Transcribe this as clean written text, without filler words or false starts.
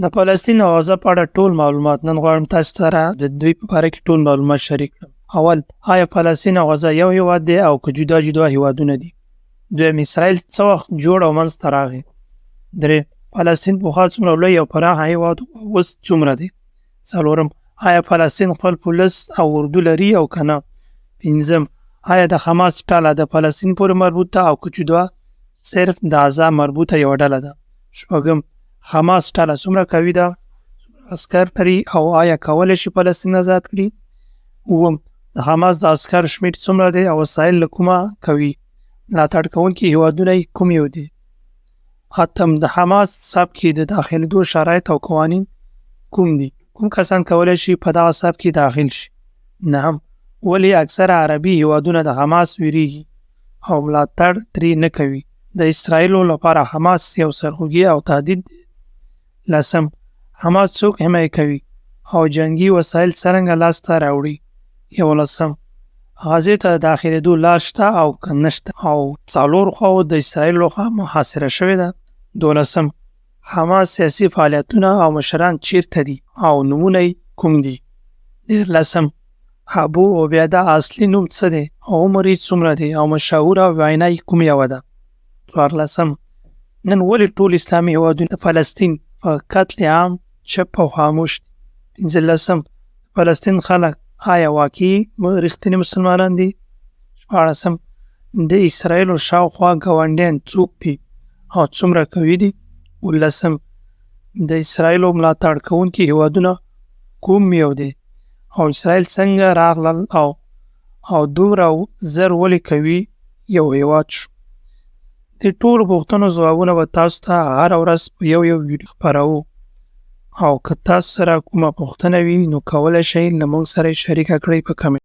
د فلسطین او غزه په اړه ټول معلومات نن غواړم تاسو سره د دوی په باره کې ټول معلومات شریک کړم. اول، آیا فلسطین او غزه یو هیواد دی او که جدا جدا هیوادونه دي؟ دویم، اسرائیل څه وخت جوړ او منځ ته راغی؟ درې، فلسطین پخوا څومره لوی او پراخه هیواد و او اوس څومره دی؟ څلورم، آیا فلسطین خپل پولیس او اردو لري او که نه؟ پنځم، آیا د حماس ډله د فلسطین پورې مربوط ده او که جدا صرف د غزه مربوطه یوه ډله ده؟ شپږم، حماس ډله څومره قوي ده، څومره عسکر لري او آیا کولی شي فلسطین آزاد کړي؟ اووم، د حماس د عسکر شمېر څومره دی او وسایل له کومه کوي؟ ملاتړ کوونکي هیوادونه یې کوم یو دي؟ اتم، د حماس صف کې د داخلېدو شرایط او قوانین کوم دي؟ کوم کسان کولی شي په دغه صف کې داخل شي؟ نهم، ولې اکثره عربي هیوادونه د حماس ویریږي او ملاتړ ترې نه کوي؟ د اسرائیلو لپاره حماس یو سرخوږی او تهدید دی؟ لسم، حماس څوک حمایه کوي او جنګي وسایل څرنګه لاسته راوړي؟ یولسم، غزې ته د داخلېدو لار شته او که نشته او څلور خواوو د اسرائیلو لخوا محاصره شوې ده؟ دولسم، حماس سیاسي فعالیتونه او مشران چیرته دي او نومونه یې کوم دي؟ دیارلسم، ابو عبیده اصلي نوم څه دی او عمر یې څومره دی او مشهوره وینا یې کوم یوه ده؟ څوارلسم، نن ولې ټول اسلامي هیوادونه د فلسطین په قتل عام چپ او خاموش دي؟ پنځلسم، د فلسطین خلک آیا واقعي رښتیني مسلمانان دي؟ شپاړسم، د اسرائیلو شاوخوا ګاونډیان څوک دي او څومره قوي دي؟ اوولسم، د اسرائیلو ملاتړ کوونکي هیوادونه کوم یو دي او اسرائیل څنګه راغلل او دومره زر ولې قوي یو هیواد شو؟ د ټولو پوښتنو ځوابونه به تاسو ته هره ورځ په یو یو ویډیو خپروو او که تاسو سره کومه پوښتنه وي نو کولی شئ له موږ سره یې شریکه کړئ په کمنټ.